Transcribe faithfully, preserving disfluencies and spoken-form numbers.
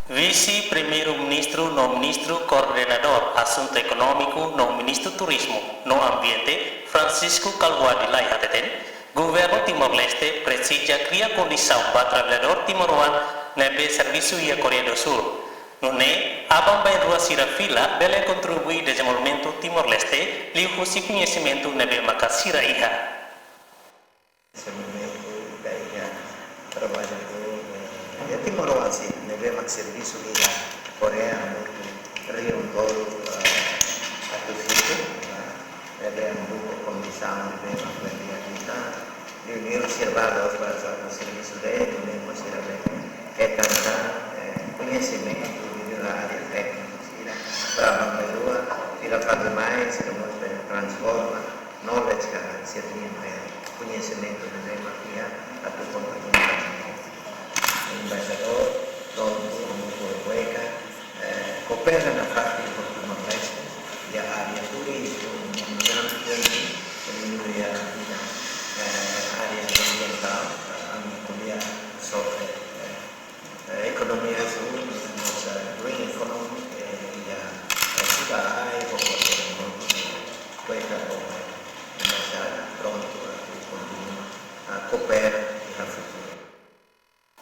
Vise-Primeiru-Ministru no Ministru Koordenadór Asuntu Ekonómiku no Ministru Turizmu no Ambiente, Francisco Kalbuadi Lay hateten, Governu Timor-Leste presiza kria kondisaun ba traballadór timoroan ne'ebé servisu iha Koreia do Súl. Nune'e, aban-bainrua sira fila bele kontribui dezenvolvimentu Timor-Leste liuhusi koñesimentu ne'ebé maka sira iha. Koñesimentu ba iha traballadór, eh, iha timoroan sira ne'ebé mak servisu iha Koreia, hamutuk riun tolu, eh, atus hitu, eh, ne'ebé mak kondisaun ne'ebé mak bele di'ak liután. Liuliu sira ba la'ós ba sá mak servisu de'it, nune'e mós sira bele hetan, eh, koñesimentu liuliu iha área tékniku sira. Para aban-bainrua, sira fali mai, sira mós bele transforma knowledge ka sira-nia, eh, koñesimentu ne'ebé mak iha atu kontribui. Embaixadór, prontu, amo por hueca, eh, koopera nafatin